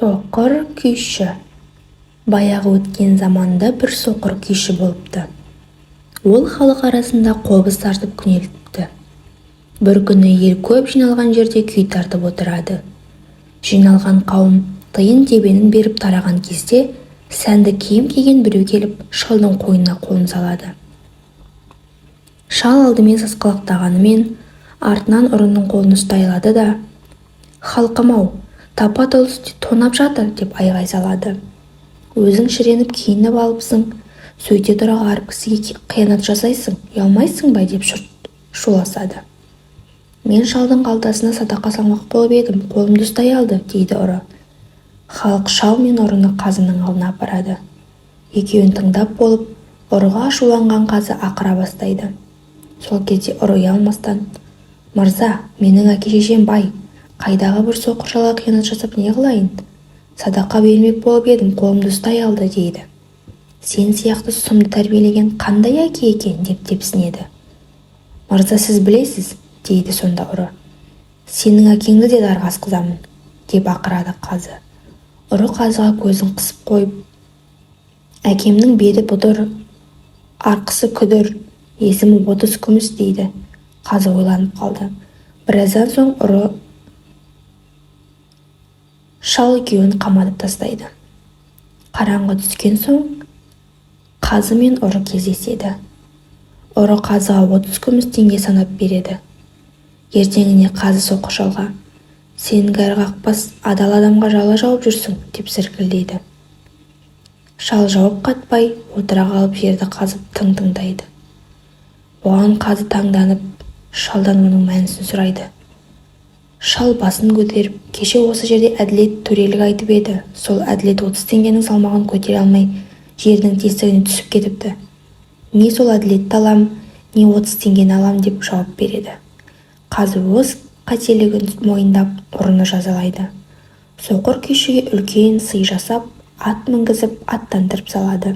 Соқыр күйші. Баяғы өткен заманда бір соқыр күйші болыпты. Ол халық арасында қобыз тартып күнелтіпті. Бір күні ел көп жиналған жерде күй тартып отырады. Жиналған қауым тиын-тебенін беріп тараған кезде сәнді киім киген біреу келіп, шалдың қойнына қолын салады. Шал алдымен сасқалақтағанымен, артынан ұрының қолын ұстай алады да: «Халқым-ау, тапа-тал түсте тонап жатыр», – деп айғай салады. «Өзің шіреніп киініп алыпсың, сөйте тұра ғаріп кісіге қиянат жасайсың, ұялмайсың ба?» – деп жұрт шуласады. «Мен шалдың қалтасына садақа салмақ болып едім, қолымды ұстай алды», – дейді ұры. Халық шал мен ұрыны қазының алдына апарады. Екеуін тыңдап болып, ұрыға ашуланған қазы ақыра бастайды. Сол кезде ұры ұялмастан: «Мырза, менің әке-шешем бай, қайдағы бір соқыр шалға қиянат жасап не қылайын? Садақа бермек болып едім, қолымды ұстай алды», – дейді. «Сен сияқты сұмды тәрбиелеген қандай әке екен?» – деп тепсінеді. «Мырза, сіз білесіз», – дейді сонда ұры. «Сенің әкеңді де дарға асқызамын», – деп ақырады қазы. Ұры қазыға көзін қысып қойып: «Әкемнің беті бұдыр, арқасы күдір, есімі 30 күміс», – дейді. Қазы ойланып қалды. Біраздан соң ұры, шал екеуін қаматып тастайды. Қараңғы түскен соң қазы мен ұры кездеседі. Ұры қазыға 30 күміс теңге санап береді. Ертеңіне қазы соқыр шалға: «Сен кәрі қақбас адал адамға жала жауып жүрсің», – деп зіркілдейді. Шал жауап қатпай, отыра қалып, жерді қазып тың тыңдайды. Бұған қазы таңданып, шалдан оның мәнісін сұрайды. Шал басын көтеріп: «Кеше осы жерде Әділет төрелік айтып еді, сол Әділет 30 теңгенің салмағын көтере алмай, жердің тесігіне түсіп кетіпті. Не сол Әділетті алам, не 30 теңгені алам», – деп жауап береді. Қазы өз қателігін мойындап, ұрыны жазалайды. Соқыр күйшіге үлкен сый жасап, ат мінгізіп, аттандырып салады.